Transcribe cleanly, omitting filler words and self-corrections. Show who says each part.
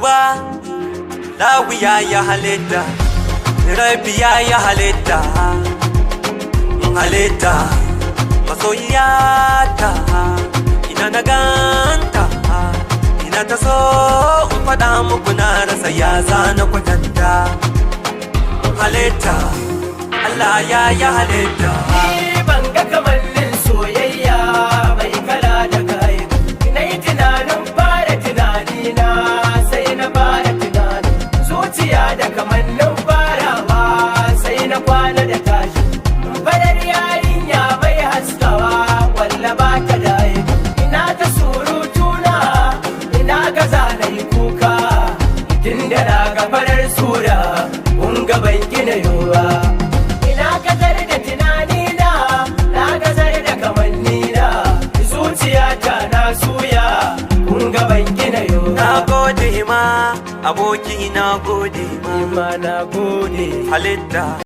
Speaker 1: Duba, lawiya ya halitta, Rabbi ya yi halitta, halitta. Masoyiyata, ina na ganta, ina ta so in faɗa muku, na rasa ya zana kwatanta. Halitta, Allah ya yi halitta.
Speaker 2: Ni ban ga kamannin soyayya mai kala da kai. Na yi tunanin fara tunanina, sai na fara tunani. Zuciya da kamannin farawa, sai na kwana da tashi. Farar yarinya mai haskawa, walla ba ta da aibu. Ina ta surutu na, ina gaza na yi kuka. Tunda na ga farar sura, kun ga ban gina yowa. Ina gazar da tunanina, na gazar da kamannina, zuciyata na suya, kun ga ban gina yowa.
Speaker 1: Na gode ma, aboki, na gode ma.
Speaker 2: Ma na gode.
Speaker 1: Halitta.